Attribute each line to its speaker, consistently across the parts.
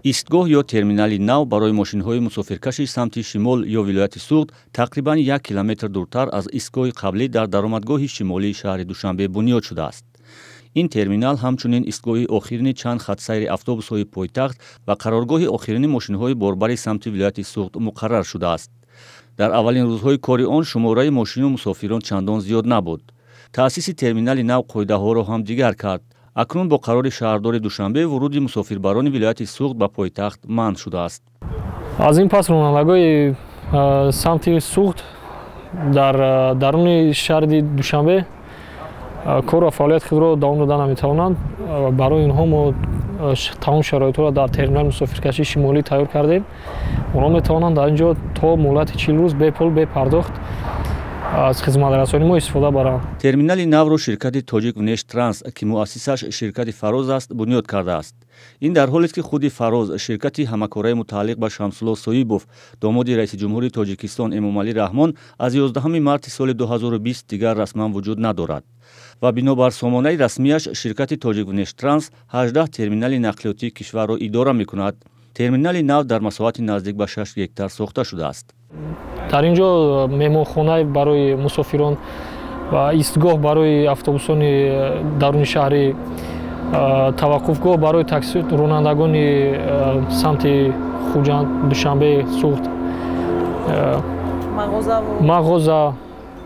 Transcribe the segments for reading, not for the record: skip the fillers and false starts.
Speaker 1: Истгоҳ ё терминали нав барои мошинҳои мусофиркаши самти шимол ё вилояти Суғд тақрибан 1 километр дуртар аз истгоҳи қаблӣ дар даромадгоҳи шимолии шаҳри Душанбе бунёд шудааст. Ин терминал ҳамчунин истгоҳи охирини чанд хатсайри автобусҳои пойтахт ва қароргоҳи охирини мошинҳои борбари самти вилояти Суғд муқаррар шудааст. Дар аввалин рӯзҳои кори он шумораи мошину мусофирон чандон зиёд набуд. Таъсиси терминали нав қоидаҳоро ҳам дигар кард. Акнун бо қарори шаҳрдори Душанбе вуруди мусофирбарони вилояти Суғд ба пойтахт манъ шудааст.
Speaker 2: Аз ин пас ронандагои самти Суғд дар даруни шаҳри Душанбе кор ва фаъолияти худро давом дода наметавонанд. Барои инҳо мо тамом шароитҳоро дар терминали мусофиркашии шимолӣ тайёр кардем. Онҳо метавонанд дар ин ҷо то муҳлати 40 рӯз бепул, бепардохт аз хизматрасонии мо истифода баранд.
Speaker 1: Терминали навро ширкати «Тоҷик Внештранс», ки муассисаш ширкати «Фароз» аст, бунёд кардааст. Ин дар ҳолест, ки худи «Фароз», ширкати ҳамакораи мутааллиқ ба Шамсулло Соибов, домоди раиси ҷумҳури Тоҷикистон Эмомалӣ Раҳмон, аз 11 марти соли 2020 дигар расман вуҷуд надорад. Ва бинобар сомонаи расмияш, ширкати «Тоҷик Внештранс» 18 терминали нақлиётии кишварро идора мекунад. Терминали нав дар масоҳати наздик ба 6 гектар сохта шудааст.
Speaker 2: Дар ин ҷо меҳмонхона барои мусофирон ва истгоҳ барои автобусони даруни шаҳрӣ, таваққуфгоҳ барои такси ронандагони самти Хуҷанд, Душанбе, Суғд,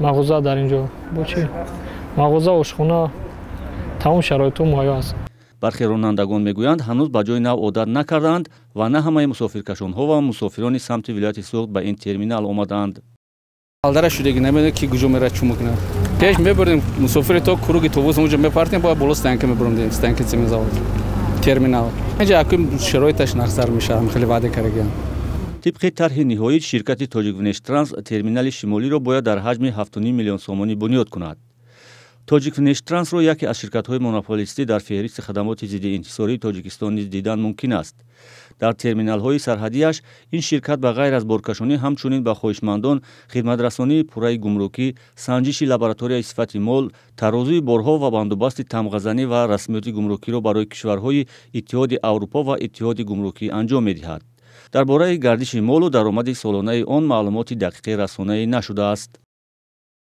Speaker 2: мағоза дар ин ҷо бо чи мағоза, ошхона, тамом шароитҳо муҳайё аст.
Speaker 1: Бархе ронандагон мегӯянд, ҳанӯз ба ҷои нав одат накардаанд ва на ҳамаи мусофиркашонҳо ва мусофирони самти вилояти Суғд ба ин терминал омадаанд.
Speaker 3: Алдара шудагӣ, намедонем, ки куҷо мерад, чӯ мекунад. Пеш мебурдем мусофири то круги товус, онҷо мепартем, бояд боло стоянка мебуромдем, стоянка цемзавод терминал. Инҷа акӯ шароиташ нақсар мешавад, хеле ваъда карагиам.
Speaker 1: Тибқи тарҳи ниҳоӣ, ширкати «Тоҷиквнештранс» терминали шимолиро бояд дар ҳаҷми 7,5 миллион сомонӣ бунёд кунад. «Тоҷиквнештрансро» яке аз ширкатҳои монополистӣ дар феҳристи хадамоти зидди инҳисории Тоҷикистон низ дидан мумкин аст. Дар терминалҳои сарҳадияш ин ширкат ба ғайр аз боркашонӣ ҳамчунин ба хоҳишмандон хидматрасонии пурраи гумрукӣ, санҷиши лабораторияи сифати мол, тарозуи борҳо ва бандубасти тамғазанӣ ва расмиёти гумрукиро барои кишварҳои Иттиҳоди Аврупо ва Иттиҳоди гумрукӣ анҷом медиҳад. Дар бораи гардиши молу даромади солонаи он маълумоти дақиқи расонаӣ нашудааст.